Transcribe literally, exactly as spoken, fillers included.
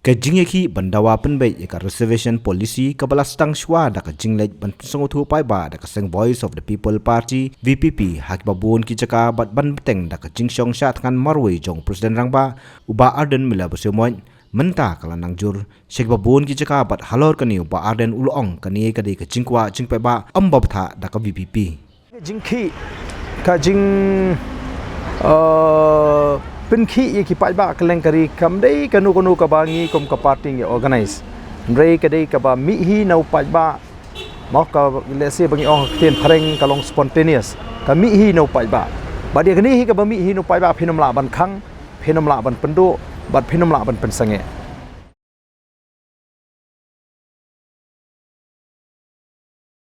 Ka jingïakhih ban dawa pynbeit ïa ka reservation policy kaba la sdang shuwa da ka jingleit ban pynsngewthuh paidbah da ka seng Voice of the People Party, V P P, ha kiba bun ki jaka bad ban bteng da ka jingshong shah thngan marwei jong u President Rangbah, u Bah Ardent Miller Basaiawmoit, mynta ka la nang jur sha kiba bun ki jaka bad halor kane u Bah Ardent u la ong kane ka dei ka jingkwah jingpaidbah ym ba bthah da ka V P P. Ka jingkhih, ka jing, eh, pynkhih ïa ki paidbah kylleng ka ri kam dei kano kano kaba ngi kum ka party ngi organize. Hynrei ka dei kaba mih hi na u paidbah. Mo ka lehse ba ngi ong ha ka ktien phareng ka long spontaneous. Ka mih hi na u paidbah. Bad ïa kane hi kaba mih hi na u paidbah phin ym lah ban khang, phin ym lah ban pynduh, bad phin ym lah ban pynsangeh.